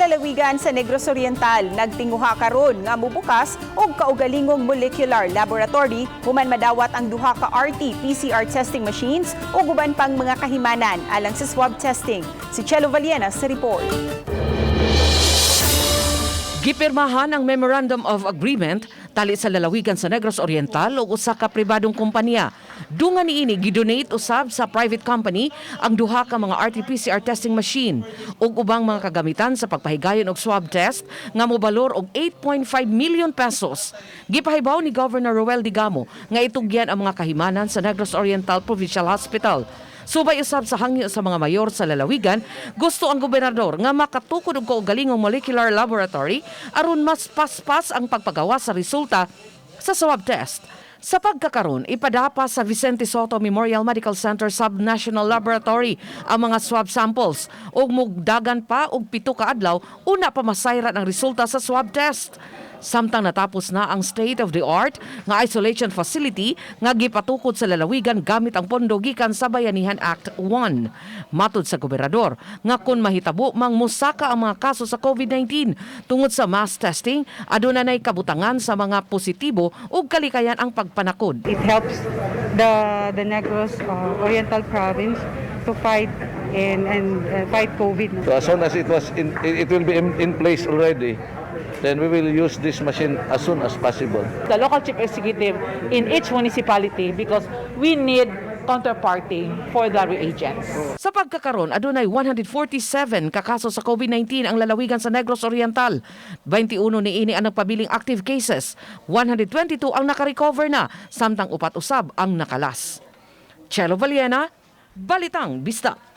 Sa lalawigan sa Negros Oriental, nagtinguha karon nga mubukas og kaugalingong molecular laboratory human madawat ang duha ka RT-PCR testing machines ug uban pang mga kahimanan alang sa swab testing. Si Chelo Valiena sa report. Gipirmahan ang Memorandum of Agreement tali sa lalawigan sa Negros Oriental ug usa ka pribadong kompanya. Dungan niini, gidonate usab sa private company ang duha ka mga RT-PCR testing machine ug ubang mga kagamitan sa pagpahigayon og swab test nga mobalor og 8.5 million pesos. Gipahibaw ni Governor Roel Degamo nga itugyan ang mga kahimanan sa Negros Oriental Provincial Hospital. Subay usab sa hangyo sa mga mayor sa lalawigan, gusto ang gobernador nga makatukod og kaugalingong molecular laboratory aron mas paspas ang pagpagawa sa resulta sa swab test. Sa pagkakaron, ipadapa sa Vicente Sotto Memorial Medical Center Subnational Laboratory ang mga swab samples ug mugdagan pa og 7 ka adlaw una pa masayran ang resulta sa swab test. Samtang natapos na ang state-of-the-art nga isolation facility nga gipatukod sa lalawigan gamit ang pondo gikan sa Bayanihan Act 1. Matud sa gobernador nga kung mahitabo mang musaka ang mga kaso sa COVID-19 tungod sa mass testing, aduna nay kabutangan sa mga positibo ug kalikayan ang pagpanakod. It helps the Negros Oriental Province to fight and fight COVID, no? So as soon as it will be in place already, then we will use this machine as soon as possible. The local chief executive in each municipality because we need counterparty for the reagents. Sa pagkakaron, adunay 147 ka kaso sa COVID-19 ang lalawigan sa Negros Oriental. 21 niini ang nagpabiling active cases. 122 ang nakarecover na, samtang 4 usab ang nakalas. Chelo Valiena, Balitang Bisdak.